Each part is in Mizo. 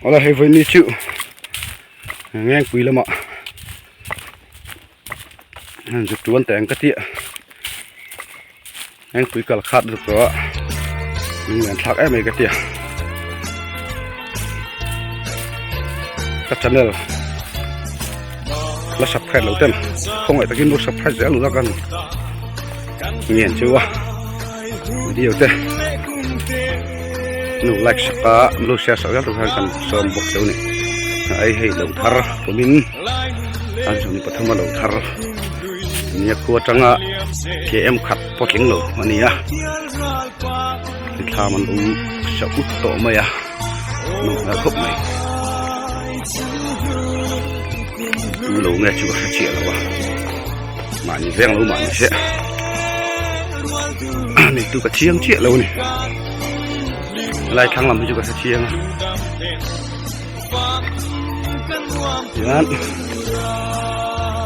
Awle hei vawiin chu Ngengpui lamah zuk tuan teh ang ka tih a Ngengpui kal khat zuk tawh a lunglen thlak em mai ka ti a ka channel la subscribe lo ten khawngaih takin lo subscribe zel ula kan ngen chu a video te nu like sak a lo share sak zel tur khan kan sawm bawk cheu a ni ai hei lo thar kumin an 23 a lo thar nia khua atanga km khat pawh tling lo a ni a thlam an lo sa ut tawh mai a nawm hmel khawp mai tu lo nge chu ka hre chiah lo a mahni veng lo mahni se nei tu ka chiang chiah lo a ni helai thlang lam hi chu ka hre chiang a tichuan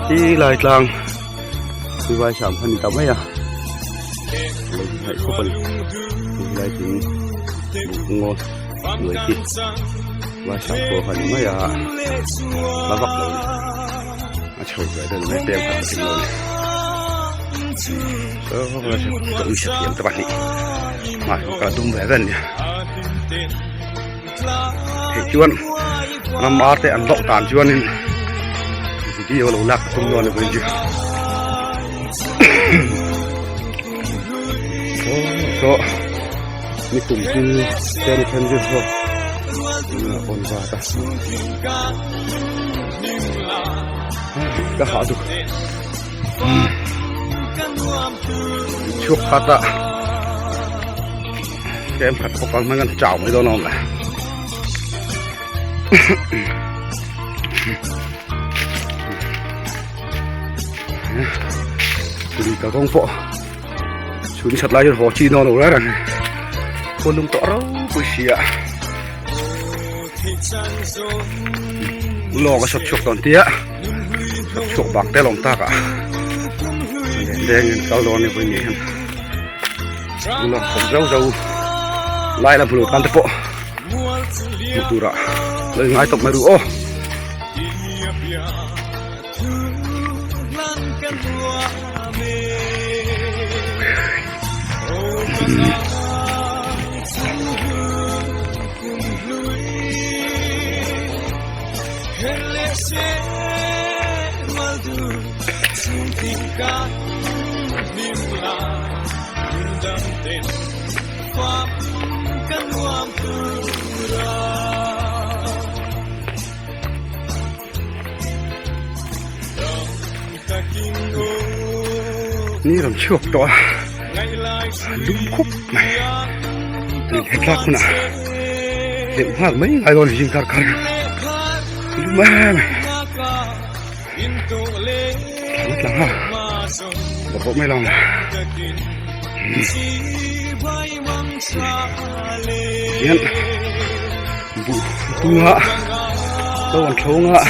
ti lai tlang ti vai sam kha ni ta mai a lo hnaih khawp a ni helai thing buk ngaw hnuai khi vai sam pawh kha ni mai a la vak lo a ni a chho ve deuh mai peng khat a tling lo a ni ka ui sathiam te pahnih hmai ka dum ve vel a nia. Theih chuan ram ar te an hlauh tan chuanin video lo lak ka tum dawn a ni chu saw ni kum chu ten then chu saw a on vat a ka hah duk chhuak khat a. Tlem khat pawh kal hmang an chau mai dawn a awm le. Tui ka kawng pawh chhun that lai hian haw chi dawn lo reng reng khaw lung tawh ropui si a lawng a sawt chhuak dawn tia sawt chhuak bang te lawm tak a leng in kal dawn ni vawi ni hian. Lawng khawm zauh zauh lai la hmu tan te pawh hmu tura lo ingai tawp mai ru aw. Ni rawn chhuak tawh a lum khawp mai tui he thlak hunah deuh nghal mai ngai dawn zing kar kar lum em em. Tlang ha bawrh mai lo hian buh tung a lo an thlawng a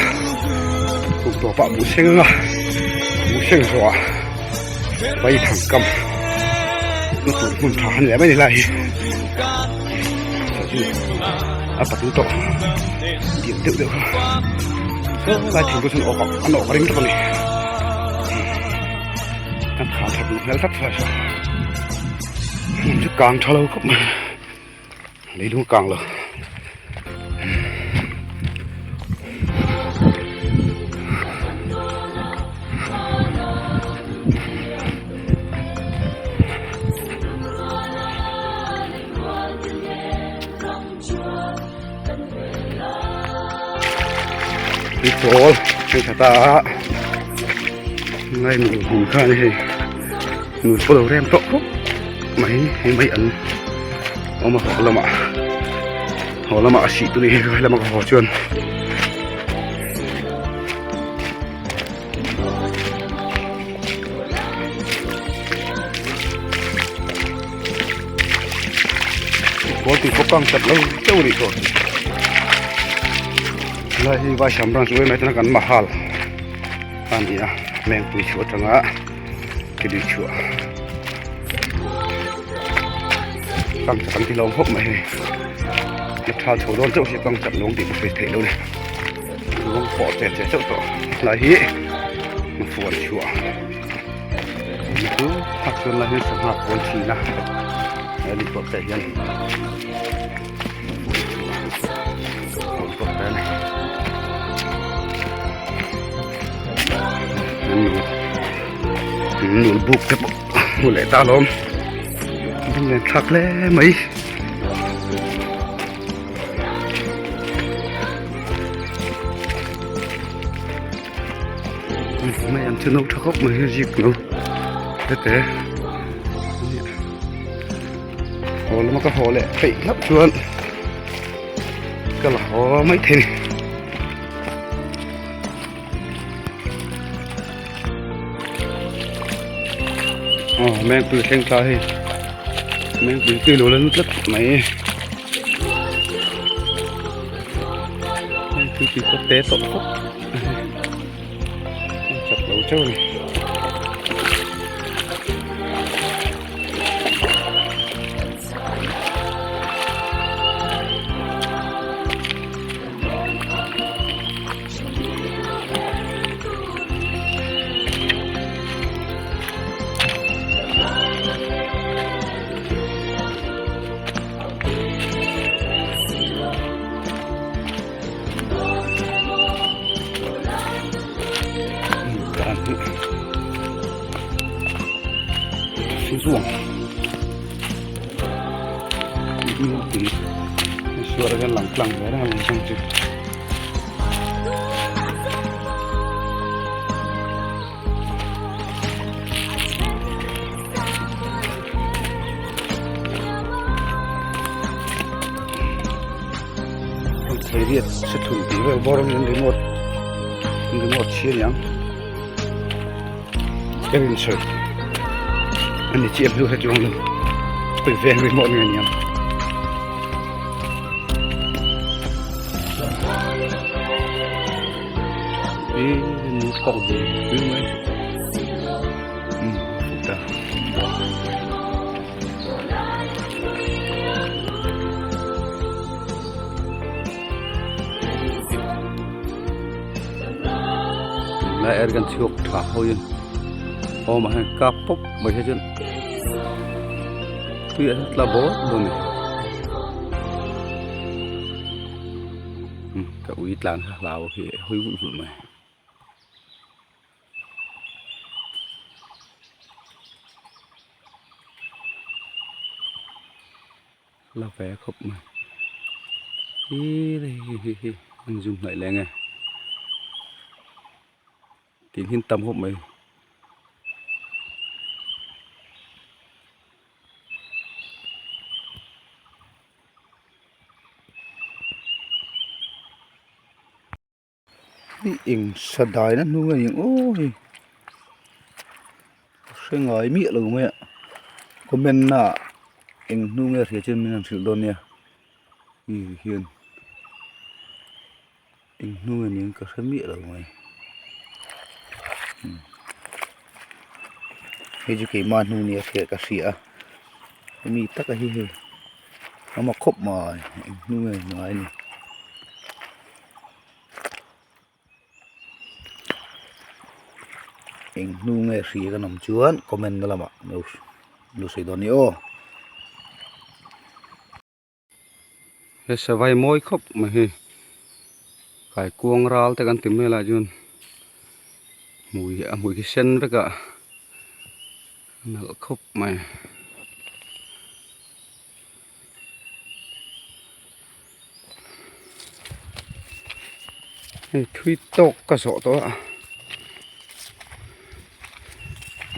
kum tawp ah buh seng anga buh seng zawh ah vai thang kam na tur hmun tha han leh mai ni lai hi a patul tawh diam deuh deuh kha saw lai thing te chuan awk an awk a ring tawp a ni an kham that duh hmel tlat fai saw hmun chu kang tha lo khawp mai leilung kang lo. Pawl hei tha ta a ngai nu hmun kha a ni hei nu pawh lo rem tawh khawp mai hei mai an awm a haw lamah haw lamah a sih tu ni hei lama ka haw chuan. Kawl tui pawh kang chat lo deuh a nih tawh helai hi vaisam branch uai mai tana kan mahal a ni a mengpui chhuah atanga ke lui chhuah kang chat an ti lo khawp mai hei. A tha chho dawn chauh hi kang chat lawng tih ka sawi theih lo ni lawng pawh che che chauh tawh helai hi a fuan chhuah ni chu phak chuan lai hian sangha pawn thin a he lui pawh te hian fuan pawh te a ni nul buk te pawh hmu leh ta alawm lunglen thlak hle mai. Mai an chu no tha khawp mai hi zik lo tete haw lama ka haw leh theih hlauh chuan ka la haw mai thei ni. Aw mengpui thleng thla hei mengpui tui lo la nu tlat mai mengpui tui pawh te tawh khawp a chak lo chauh a ni. Suar hian lang tlang ve reng a lang tlang chu. Thei riat se thun tih vel bawr in remote remote chhi aniang ka rin sawi ani chiah hnu hre chuang lo pui veng remote nge aniang. Ih nu kawk ve pui mai um fuh ta. Tunlai er kan chhuak tha ho in awm ah hian kap pawp mai hi chuan tui ah hian tla bawk dawn a ni ka ui tlan kha hlau hi a hawi vulh vulh mai. La ve khawp mai hi hi hi hi an zoom hnaih leh nge tih hin tam khawp mai. Hei eng sadai na hnung a ni ang aw hei ka hre ngai miah lo mai a comment na ah eng hnung nge hria chuan min han hrilh dawn nia hei hian eng hnung nge ni ang ka hre miah lo mai hei chu keimah hnung nia hriat ka hria a hemi taka hi hei a mak khawp mai eng hnung nge ni ngai ni. Eng hnu nge hri kan awm chuan comment na lamah lo lo sawi dawn a ni aw. He savai mawi khawp mai hi kaikuang ral te kan ti mai lai chuan hmui a hmui khi sen vek a a nalh khawp mai. Hei thui tawk ka zawh tawh a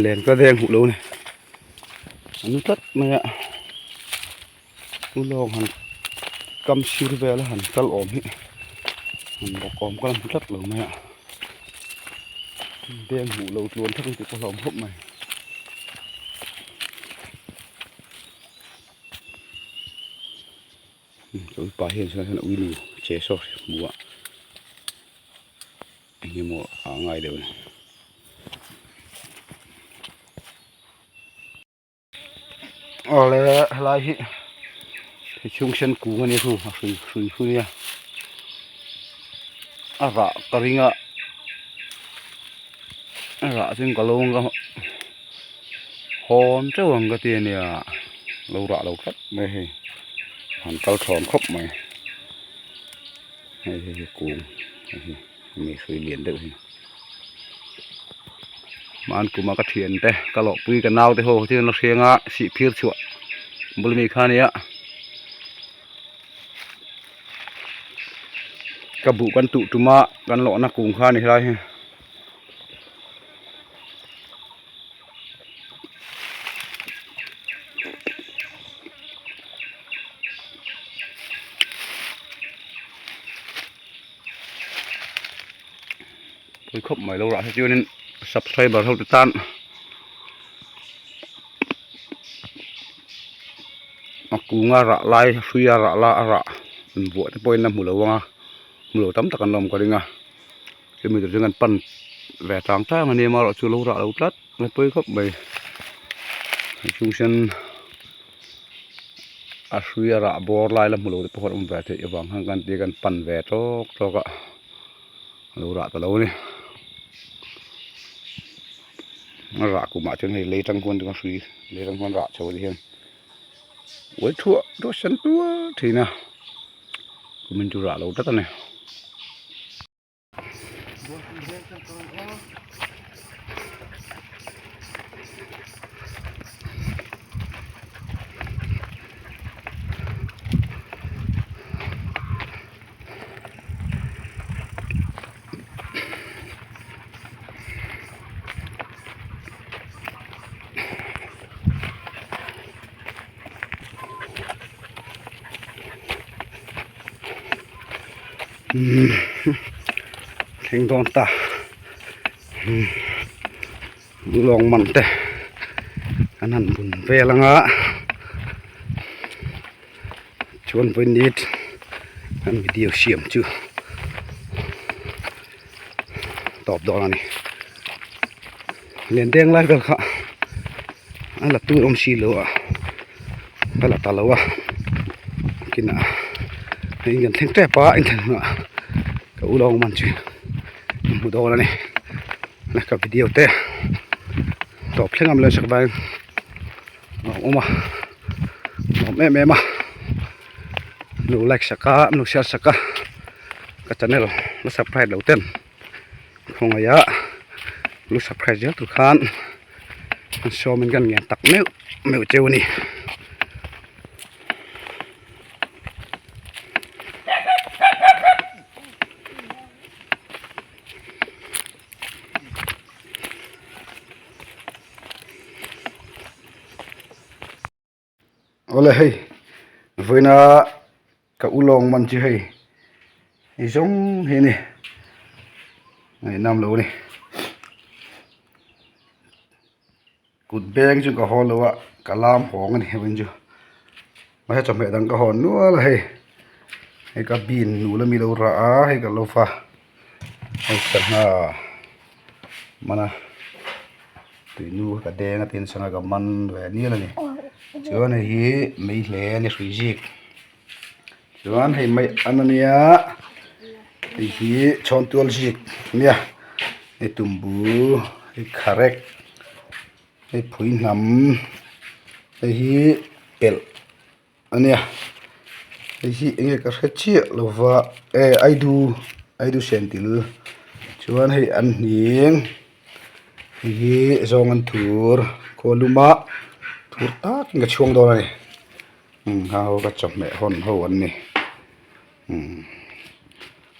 len ka veng huh lo a ni a nu tlat mai a u lawng han kam sir vel a han kal awm hi han bawk awm ka la hmu tlat lo mai a veng huh lo tluan thak ang tih pawh a hlauhawm khawp mai. Upa hian chuan hian ui nu che saw hmu a eng emaw a ngai deuh a ni. Awle helai hi. Hei chhung sen kung a nia thu a hrui hrui hrui a a rah ka ring a a rah chu ka lo hawn teuh ang ka ti a nia lo rah lo tlat mai hei han kal thawn khawp mai hei hi kung hei hi mi hrui lian deuh hi hman kuma ka thian te ka lawhpui ka nau te ho chu an la hriang a sih phir chhuah bul ami kha ania ka buh kan tuh tum a kan lawhna kung kha a ni helai hi. Pui khawp mai lo rah hi chuanin subscriber ho te tan a kunga rah lai hruia rah la a rah invuah te pawhin a hmu lo ang a hmu lo tam tak an la awm ka ring a chumi tur chuan kan pan ve tang tang a nia amaherawhchu lo rah lo tlat a pawi khawp mai chung hian a hrui a rah bawr lai la hmu lo te pawh an awm ve theih avang khan kan tia kan pan ve tawk tawk a a lo rah ta lo a ni a rah kum ah chuan hei lei tang khuan a hrui lei tang khuan rah chho te hian uai thuah thuah sen tuar thin a kumin chu rah lo tlat a ni. Thleng dawn ta lawng man te an han bun vel anga chuan vawiin an video siam chu tawp dawn a ni len deng lai vel kha a la tur awm si lo a ka la ta lo a kinah hei kan thleng tep a in thlen hunah ka u lawng man chu ka hmu dawn a ni ka video te tawp thleng a min lo sak vangin a awm a nuam em em a lo like sak a lo share sak a ka channel la subscribe lo ten khawngaih a lo subscribe zel tur khan an sawm in kan ngen tak meuh meuh cheu a ni. Awle hei vawiina ka u lawng man chu hei hei zawng hi a ni ngaihnawm lo a ni kut beng chu ka haw lo a ka lam hawng a ni vawiin chu mahse chawhmeh dang ka hawn nual a hei hei ka bean nul ami lo rah a hei ka lo va hei sangha man a tui nu ka deng a tin sangha ka man ve nial a ni chuan hei hi mei hle a ni hrui zik chuan hei mai an ania hei hi chhawntual zik ania hei tumbu hei kharek hei phui hnam hei hi pelh. A nia hei hi eng nge ka hre chiah lo va e aidu aidu sentil chuan hei an hning hei hi zawng an thur khaw lum a thur takin ka chhuang dawn a ni umm hang ho ka chawhmeh hawn ho an ni umm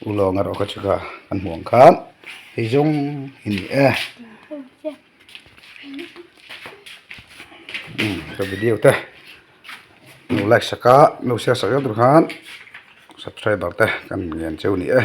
ulawng erawh kha chu kha kan hmuh ang khan hei zawng hi ni e umm ka video te. Lo like sak a, lo share sak zel tur khan subscriber te kan ngen cheu ni e.